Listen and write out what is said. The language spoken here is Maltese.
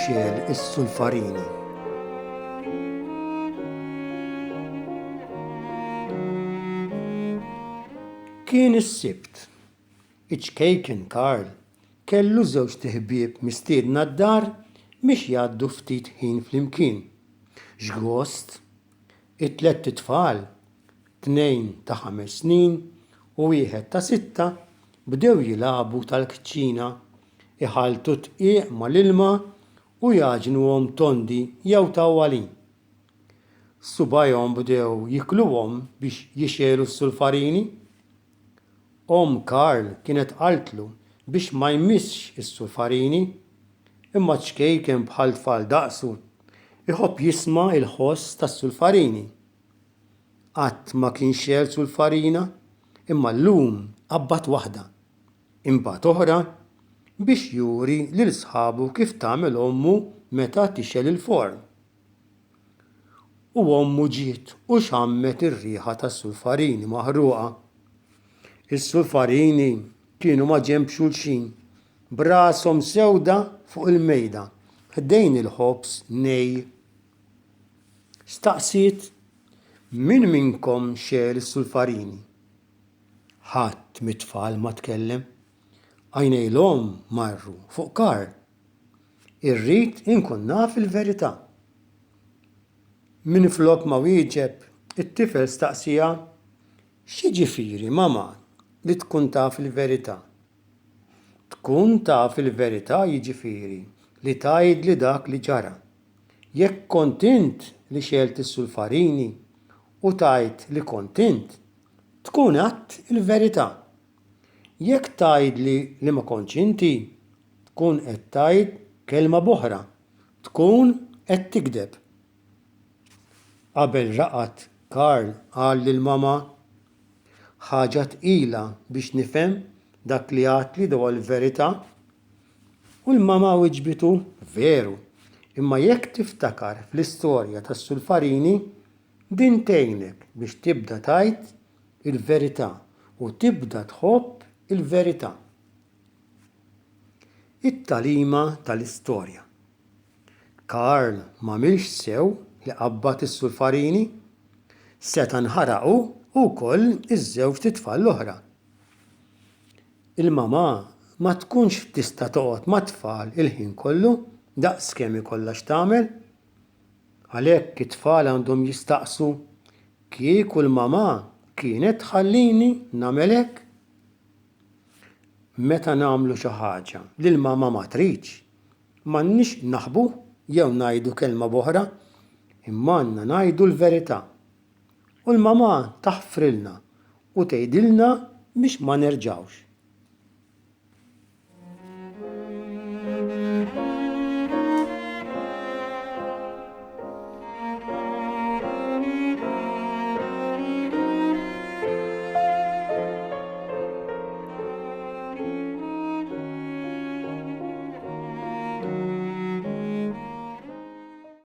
xegħel is-sulfarini? Kien is-Sibt. Iċ-ċkejken Karl kellu żewġt iħbieb mistiedna d-dar biex jgħaddu ftit ħin flimkien. X'gost! It-tlett itfal, tnejn ta' ħames snin u wieħed ta' sitta, bdew jilagħbu tal-kċina, iħalltu d-dqiq mal-ilma u jagħġnuhom tondi jew tawwalin. Subgħajhom bdew jikluhom biex jixegħlu s-sulfarini. Omm Karl kienet qaltlu biex ma jmissx is-sulfarini, imma ċkejken bħal tfal daqsu, iħobb jisma' l-ħoss tas-sulfarini. Qatt ma kien xegħel sulfarina, imma llum qabbad waħda, imbagħad oħra, biex juri lil sħabu kif tagħmel ommu meta tixgħel il-forn. U ommu ġiet u xammet ir-riħa tas-sulfarini maħruqa. Is-sulfarini kienu maġenb xulxin, b'rashom sewda fuq il-mejda, ħdejn il-ħobż nej. Staqsiet, Min minnkom xegħel is-sulfarini? Ħadd mit-tfal ma tkellem. Għajnej l-omm marru fuq Karl. Irrid inkun naf il-verità. Minflok ma wieġeb, it-tifel staqsieha, X'jiġifieri, mamà, li tkun taf il-verità? Tkun taf il-verità jiġifieri li tgħidli dak li ġara. Jekk kont int li xegħelt is-sulfarini u tgħid li kont int, tkun għedt il-verità. Jekk tgħidli li ma kontx inti, tkun qed tgħid kelma b'oħra, tkun qed tigdeb. Qabel raqad Karl qal lill-mama, Ħaġa tqila biex nifhem dak li għadtli dwar il-verità. U l-mama wiġbitu, Veru, imma jekk tiftakar fl-istorja tas-sulfarini, din tgħinek biex tibda tgħid il-verità u tibda tħobb il-verità. It-tagħlima tal-istorja. Karl m'għamilx sew li qabbad is-sulfarini. Seta' nħaraq hu u wkoll iż-żewġt itfal l-oħra. Il-mamà ma tkunx tista' toqgħod mat-tfal il-ħin kollu daqskemm ikollha x'tagħmel. Għalhekk it-tfal għandhom jistaqsu, 'Kieku l-mamà kienet tħallini nagħmel hekk? Meta nagħmlu xi ħaġa li l-mamà ma tridx, M'għandniex naħbu jew ngħidu kelma b'oħra, imma għandna ngħidu l-verità. U l-mamà taħfrilna u tgħidilna biex ma nerġgħux.